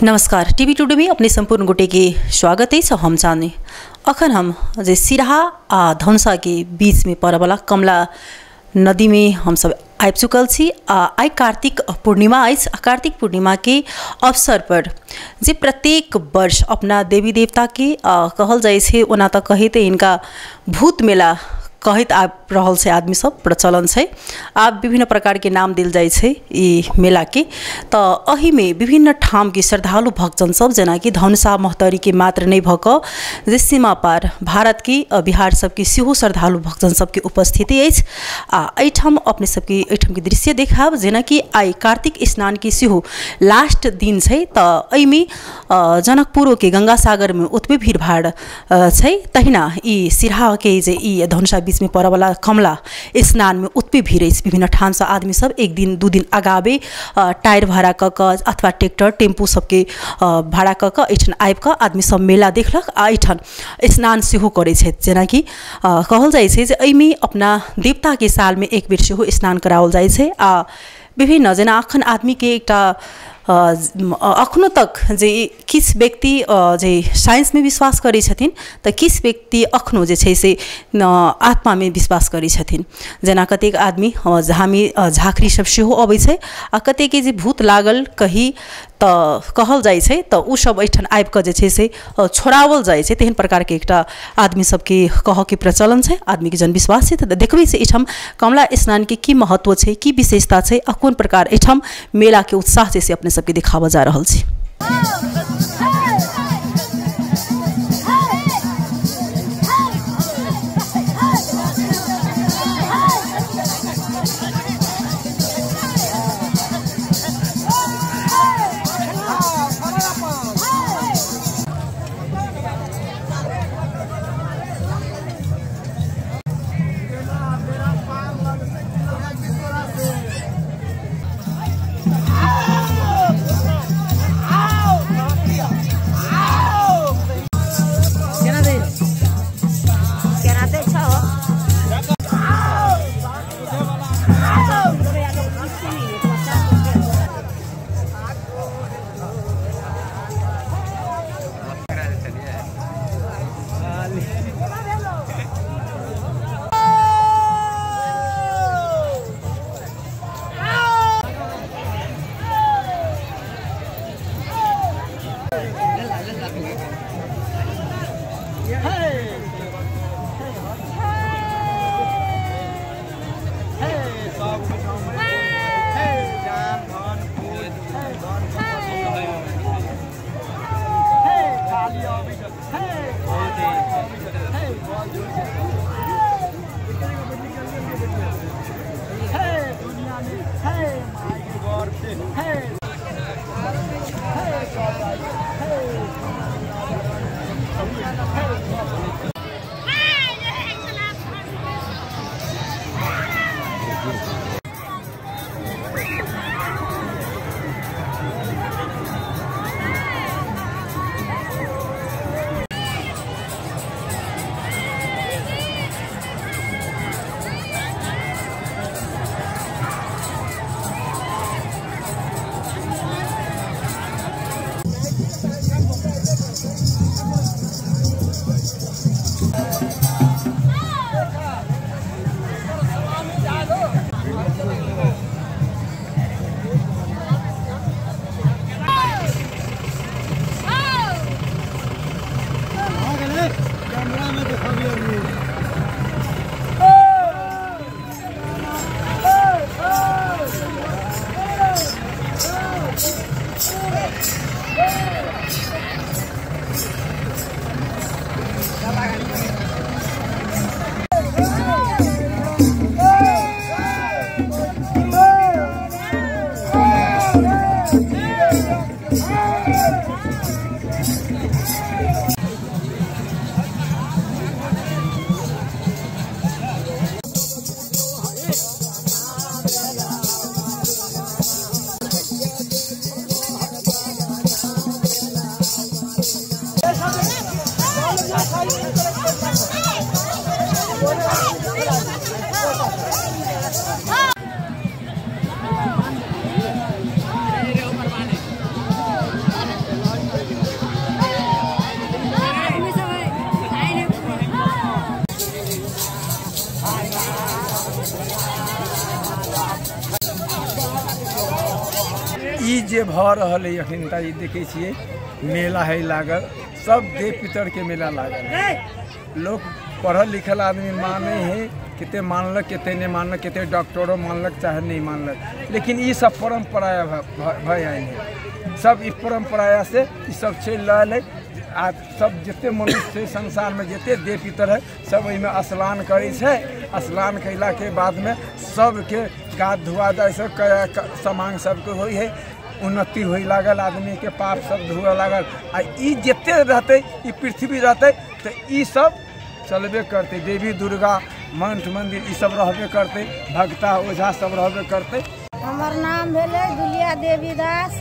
नमस्कार, TV today में अपने संपूर्ण गोटे के स्वागत है। हम जाने अखन हम जे सिरहा आ धनुषा के बीच में पड़े कमला नदी में हम सब आबि चुकल छी। आ आइ कार्तिक पूर्णिमा अछि। कार्तिक पूर्णिमा के अवसर पर जे प्रत्येक वर्ष अपना देवी देवता के कहल जाइ छै, ओना तऽ कहैत हिनका भूत मेला कहैत आबि रहल छै, आदमी सब प्रचलन छै, आब विभिन्न प्रकार के नाम देल जाइ छै ई मेला के। तऽ एहिमे विभिन्न ठाम के श्रद्धालु भक्तजन सब, जेनाकि धनुषा महोत्तरी के मात्र नहि भऽ कऽ जे सीमा पार भारत के बिहार सबके सेहो श्रद्धालु भक्तजन सबके उपस्थिति अछि। आ एहिठाम अपने सबके एहिठाम के दृश्य देखाब, जेनाकि आइ कार्तिक स्नान के सेहो लास्ट दिन छै, तऽ एहिमे जनकपुरो के गंगा सागर में ओतबे भीड़भाड़ छै, तहिना ई सिरहा के जे ई धनुषा बीच में पड़े वाला कमला स्नान में ओतबे भीड़ अछि। विभिन्न ठाम से आदमी सब एक दिन दू दिन अगाबे टायर भाड़ा कऽ कऽ अथवा ट्रैक्टर टेम्पू सबके भाड़ा कऽ कऽ एहिठाम आबि कऽ आदमी सब मेला देखलक आ एहिठाम स्नान सेहो करै छथि। जेनाकि कहल जाइ छै जे एहिमे अपना देवताके सालमे एक बेर सेहो स्नान कराओल जाइ छै। आ विभिन्न जेना अखन आदमीके एकटा अखनो तक जे किछु व्यक्ति जे साइंसमे विश्वास करै छथिन, तऽ किछु व्यक्ति अखनो जे छै से आत्मामे विश्वास करै छथिन। जेना कतेक आदमी झामी झाँखरी सब सेहो अबै छै आ कतेकके जे भूत लागल कही तऽ कहल जाइ छै, तऽ ओ सब एहिठाम आबि कऽ जे छै से छोड़ाओल जाइ छै। तेहन प्रकारके एकटा आदमी सबके कहऽके प्रचलन छै, आदमीके जनविश्वास छै। तऽ देखबै से एहिठाम कमला स्नानके की महत्व छै, की विशेषता छै आ कोन प्रकार एहिठाम मेलाके उत्साह छै से अपने सबके देखाबऽ जा रहल छी। जे भऽ रहल है अखन तक ई देखै छियै मेला है लागल, सब देव पितर के मेला लागल है। लोग पढ़ल लिखल आदमी माने है, कते मानलक कते नहीं मानलक, कते डॉक्टरो मानलक चाहे नहीं मानलक, लेकिन ई सब परम्परा भऽ आयल है। सब ई परम्परा से ई सब चलि रहल है। आ सब जते मनुष्य छै संसार में, जते देव पितर है सब एहिमे स्नान करै छै। स्नान कयलाके बादमे सबके गाद धुआ जाइ छै, समांग सबके होइ है, उन्नति होइ लागल, आदमीके पाप सब धुआ लागल। आ ई जते रहतै ई पृथ्वी रहतै तऽ ई सब चलबे करतै। देवी दुर्गा मंठ मंदिर ई सब रहबे करतै, भगता ओझा सब रहबे करतै। हमर नाम भेलै दुलिया देवी दास,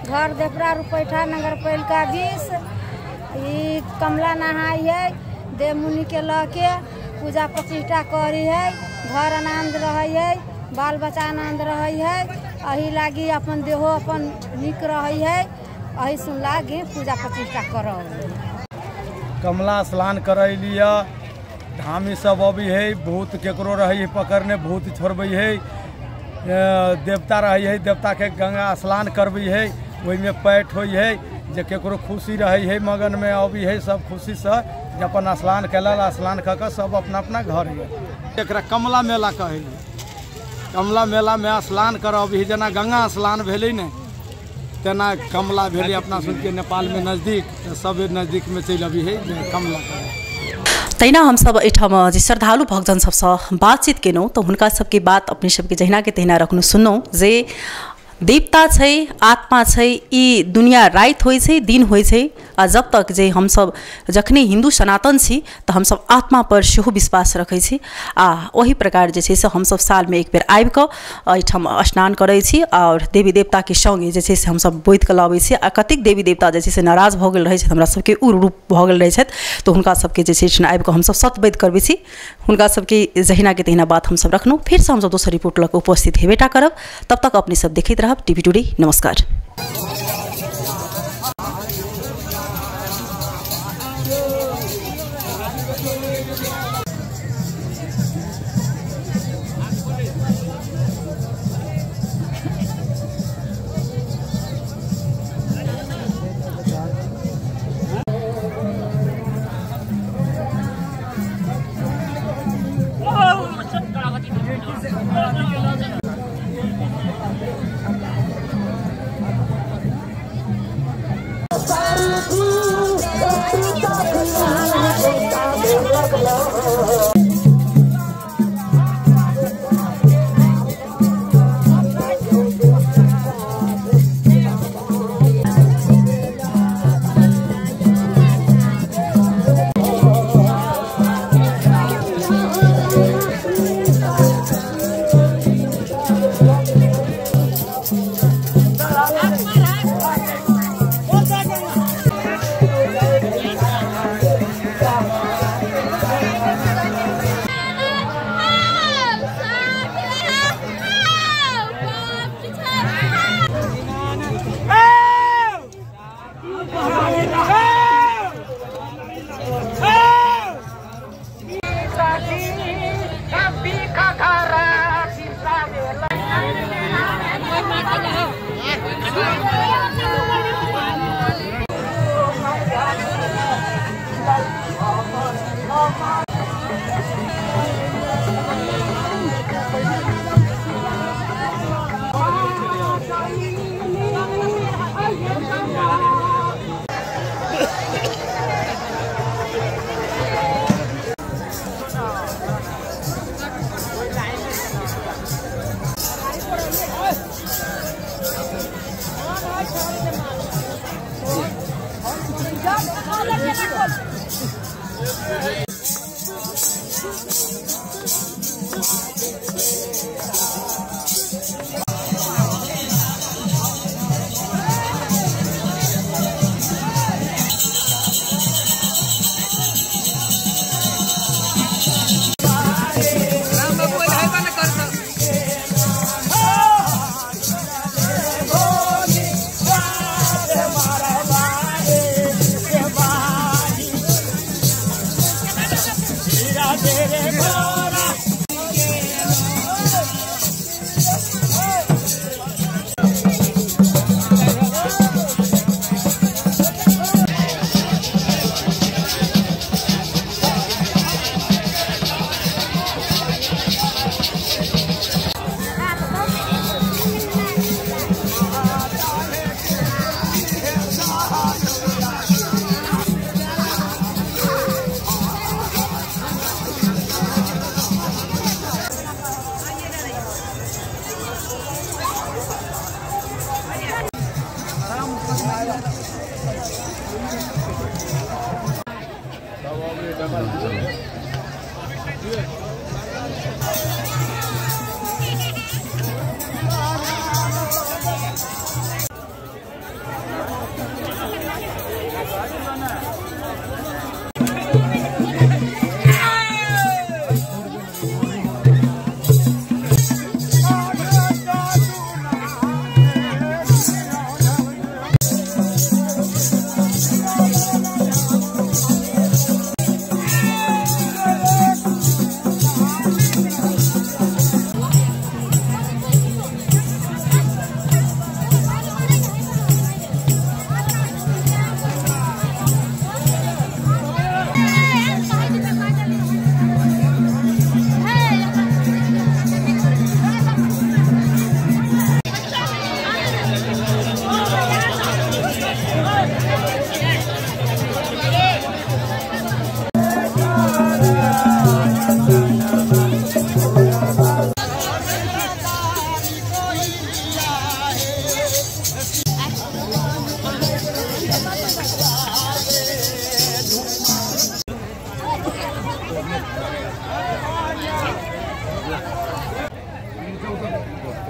घर देपरा रुपैठा नगर पालिका 20। ई कमला नहाय है, देव मुनि के लऽ के पूजा प्रतिष्ठा करी है, घर आनंद रहै है, बाल बच्चा आनंद रहै है, एहि लागी अपन देहो अपन नीक रहै है, एहि सुन लागी पूजा प्रतिष्ठा करऽ। कमला स्नान करै लिअ, धामी सब अबै है, भूत केकरो रहै है पकड़ने, भूत छोड़बै है, देवता रहै है, देवता के गंगा स्नान करबै है, ओहिमे पैठ होइ है, जे केकरो खुशी रहै है मगन में अबै है, सब खुशी से जे अपन स्नान केलक, स्नान कऽ के सब अपना अपना घर गेल। एकरा कमला मेला कहै है। कमला मेला में स्नान करऽ अबै है, जेना गंगा स्नान भेलै ने तेना कमला भेलै अपना सबके नेपाल में नजदीक, सब नजदीक में चलि अबै है जे कमला। तहिना हमसब एहिठाम जे श्रद्धालु भक्तजन सबसँ बातचीत केलहुँ तऽ हुनका सबके बात अपने सबके जहिना के तहिना रखलहुँ सुनलहुँ जे देवता छै, आत्मा छै, ई दुनिया राति होइ छै दिन होइ छै, आ जब तक जे हमसब जखने हिन्दू सनातन छी तऽ हमसब आत्मा पर सेहो विश्वास रखै छी, आ ओहि प्रकार जे छै से हमसब सालमे एक बेर आबिकऽ एहिठाम स्नान करै छी आओर देवी देवताके सङ्गे जे छै से हमसब बोधिके लबै छी। आ कतेक देवी देवता जे छै से नाराज भऽ गेल रहै छथि, हमरा सबके उग्र रूप भऽ गेल रहै छथि, तऽ हुनका सबके जे छै से आबिकऽ हमसब सतवैत करबै छी। हुनका सबके जहिना के तहिना बात हमसब रखलहुँ। फेरसँ हमसब दोसर रिपोर्ट लऽ कऽ उपस्थित हेबेटा करब, तब तक अपने सब देखैत रहब टीवी टुडे। नमस्कार।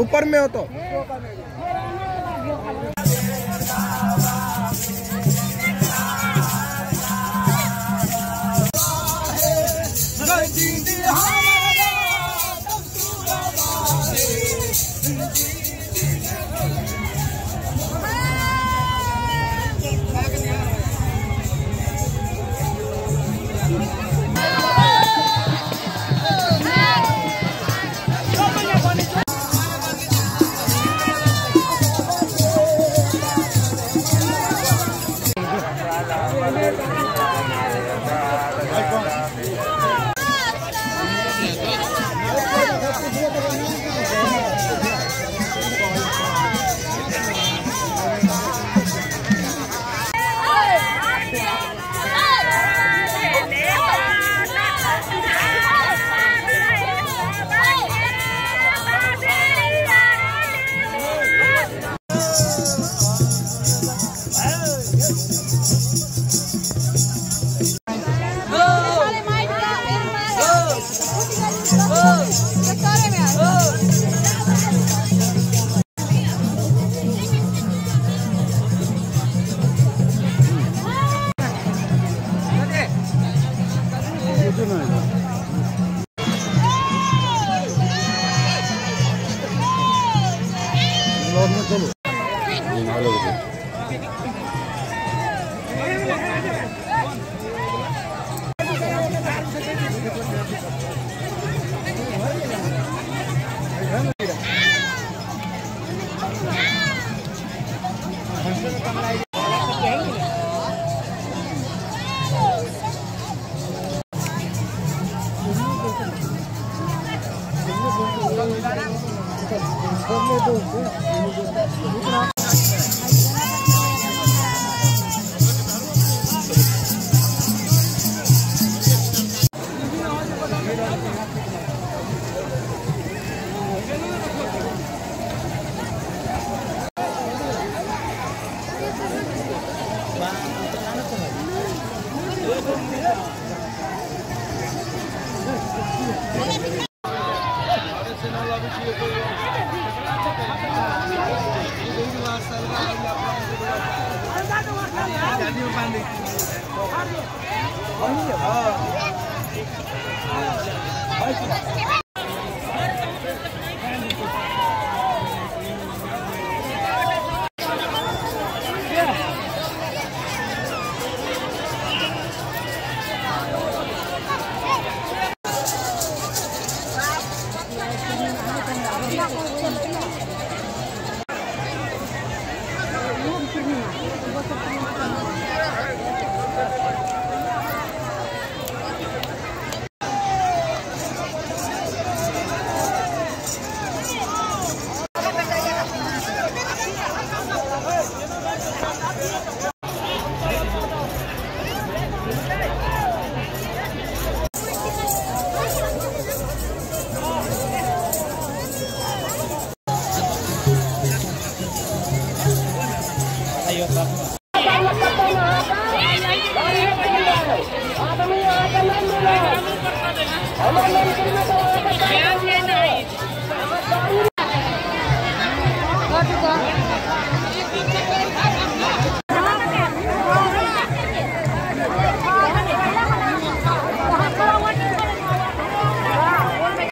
ऊपर में हो तो आदमी अहाँके नहि मिलत। हमर मंत्री में